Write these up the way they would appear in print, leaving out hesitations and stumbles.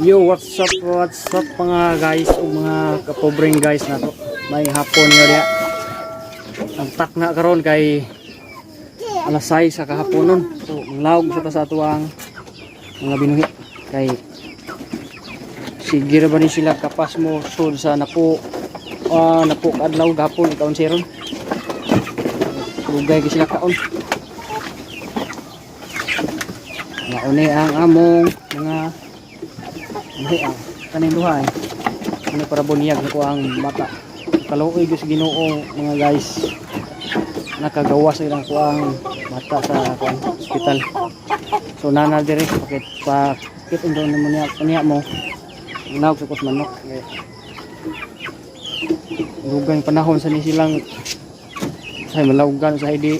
Yo, what's up mga guys o mga kapobreng guys na to. May hapon nga diya. Ang tak na karon kay alas 6 sa kahaponon. So, manglawog sa ta sa atuang mga binuhi kay sige ra ba ni sila kapas mo sud sa napo napo kaadlaw gahapon ikaon siron. Lugay kay sila kaon. Mauni ang among mga hindi ang kaning duha eh. Ano para bunyag ko ang bata. Kaluoy gyud sa Ginoo mga guys. Nakagawa sa ilang kuang bata sa kuang ospital. So nana dire pakit pakit undo naman niya niya mo. Nawag sa kus manok. Eh, Lugang panahon sa ni silang sa malawgan sa hindi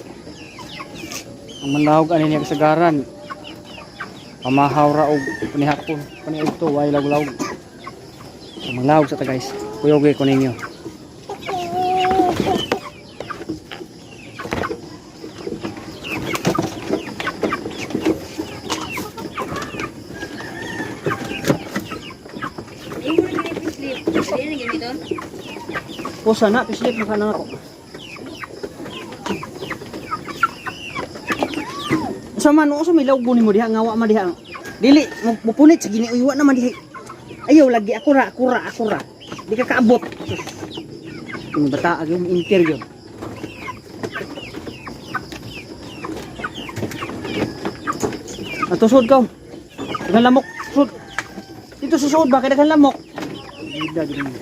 ang manlawag ani niya kasagaran pamahaw ra og panihapon paniudto way lawlaw. So manglawag sa ta guys, kuyog ko ninyo. Pusa na pislip mo kana ako sa man sa may lawgon nimo diha nga wa man diha dili mo punit sa gini uy wa naman diha. Ayaw lagi, ako ra, ako ra, ako ra di ka kaabot. Kung bata ag yung interview. Ato ka. Daghan lamok. Sud. Dito sa suod ba kay daghan lamok. Bida gid mo.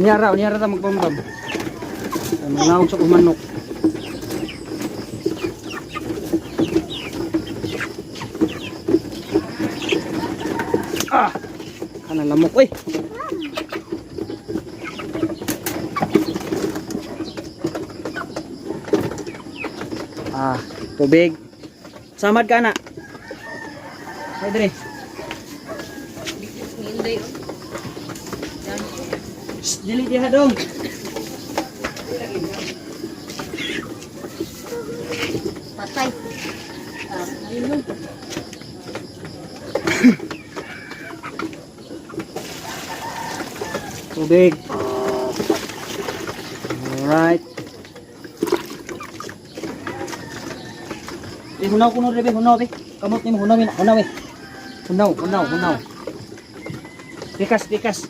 Unyara, unyara ta magbambam. Mangawag sa kumanok. Ah! Kana lamok oy. Ah, tubig. Samad ka na. Ay, dire. Shh, dili diha dong. Patay. Ah, ayun. Tubig. Alright. Eh, hunaw kuno rebe, hunaw be. Kamot nimo hunaw na, hunaw eh. Hunaw, hunaw, hunaw. Tikas, tikas.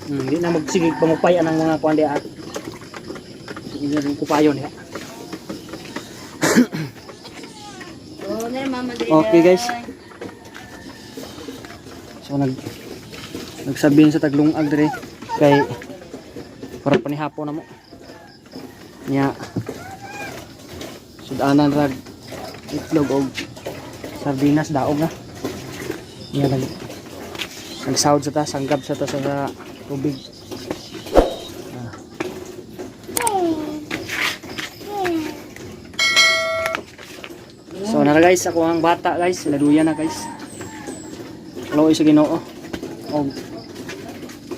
Di na magsigig pamupay ang mga kuan diha. Sige na rin kupayon diha. Oh, na mama diri. Okay, guys. So nagsabihin sa taglungag dire kay para panihapon na mo. Nya sudanan rag itlog og sardinas daog na. Nya nagsahod sa ta, sanggab sa ta sa tubig. Ah. So nara guys, ako ang bata guys, naduya na guys. Kaluoy sa Ginoo. Og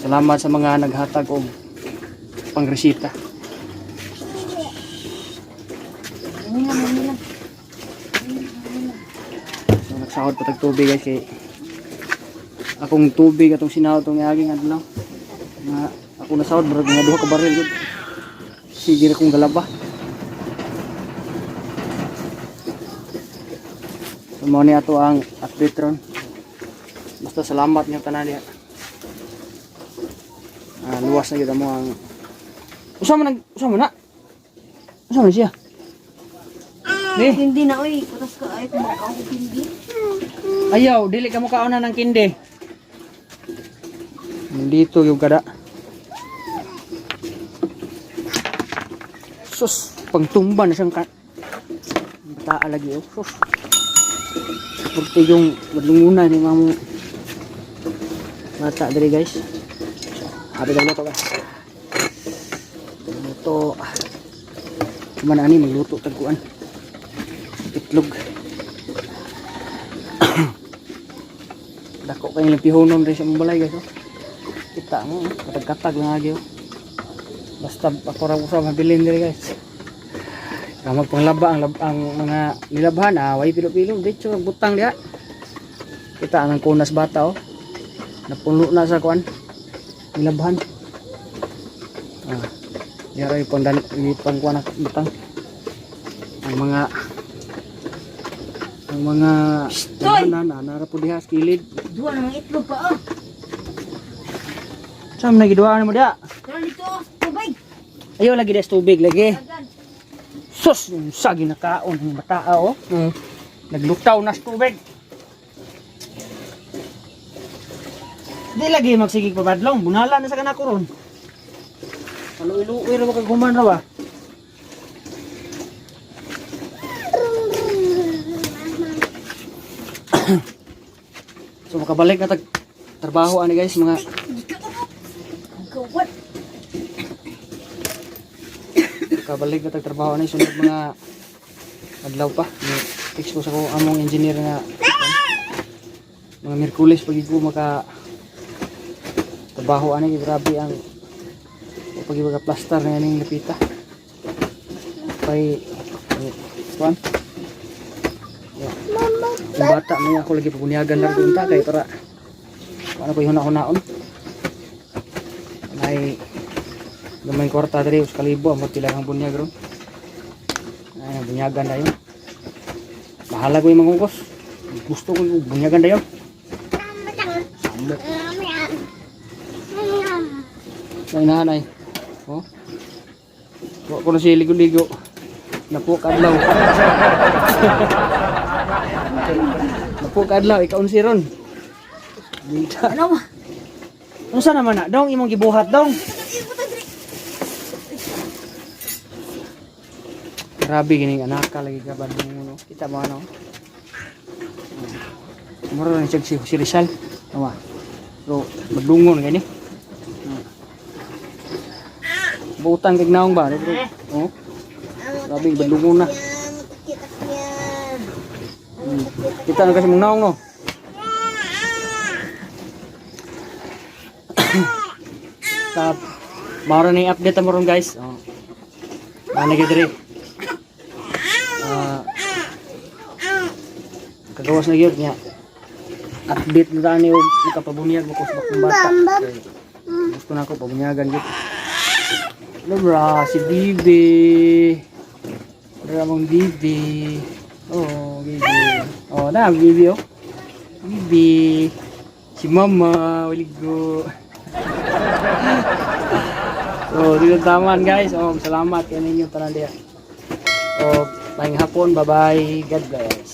salamat sa mga naghatag og pangresita. So nagsahod pa tag tubig guys kay akong tubig atong sinahod tong aging adlaw. Nga ako nasahod murag mga duha ka baril gud. Sige ra kong galaba. So mao ni ato ang update ron. Basta salamat niyo tanan diha. Ah, luwas na gyud mo ang. Usa man usa man na. Usa man siya? Di, Hindi na oy, putas ka ay kung makaon ko hindi. Ayaw, dili ka mo kauna ng kindi. Nandito yung kada. Sus, pangtumba na siyang ka. Bata lagi oh. Sus. Purti yung madlunguna ni mamo. Bata diri guys. So, happy daw luto guys. Luto. Kuman ani magluto tagkuan. Itlog. Dako kay limpihonon rin sa mong balay guys oh. Kita mo, katag-katag lang agi, oh. Basta ako ra usab mabilin diri, guys. Kang magpanglaba ang mga nilabhan, ah, way pilo-pilo, diretso ang butang diha. Kita ang kunas bata, oh. Napuno na sa kuan. Nilabhan. Ah. Diha ra yung pangdan pang kuan na butang. Ang mga Toy! na nara po diha sa kilid. Duha na mga itlog pa oh. Saan man nagiduhaan mo diha? Tara dito oh, tubig. Ayaw lagi des tubig lagi. Dagan. Sus, sa ginakaon ang bata, oh. Naglutaw na sa tubig. Di lagi magsigig pabadlong, bunala na sa kanako ron. Kaluy-luoy ra ba kag human ra ba? So makabalik na tag trabaho ani, guys, mga Gawat. Kabalik na tag trabaho ani sunod mga adlaw pa. Text ko sa ko among engineer nga mga Miyerkules pag ko maka trabaho ani, grabe ang pag iba plaster na ning lapita kay kuan. Yeah. Yung bata may ako lagi pabunyagan lang unta kay para ano ko huna-hunaon ay gamay kwarta diri us kalibo amo tila ang bunyag ron. Ay, bunyagan dayon. Bahala ko yung mangungkos. Gusto ko yung bunyagan dayon. Samot. Ay, nanay. Oh. Wa ko na siya ligo-ligo. Napo kadlaw. Napo kadlaw ikaw si ron. Dita. Ano ba? Unsa naman na dong imong gibuhat dong? Grabe gining anak ka lagi ka badlong mo, no. Kita mo ano. Mura na siya si Rizal. Tama. So, madlungon gani. Butan kag naong ba? Oh. Grabe badlungon na. Kita na kasi mong naong, no. Sa mao na yung update mo ron, guys. Oh. Ana gyud diri. Ah. Kagawas na gyud niya. Update na tani og makapabunyag mo ko sa bakong bata. Kay gusto na ako pabunyagan gyud. Lubra si Bibi. Wala mong Bibi. Oh, Bibi. Oh, na Bibi oh. Bibi. Si Mama, waligo. So, dito taman, guys. Oh, salamat kay ninyo tanan diha. Oh, maayong hapon. Bye-bye. God bless.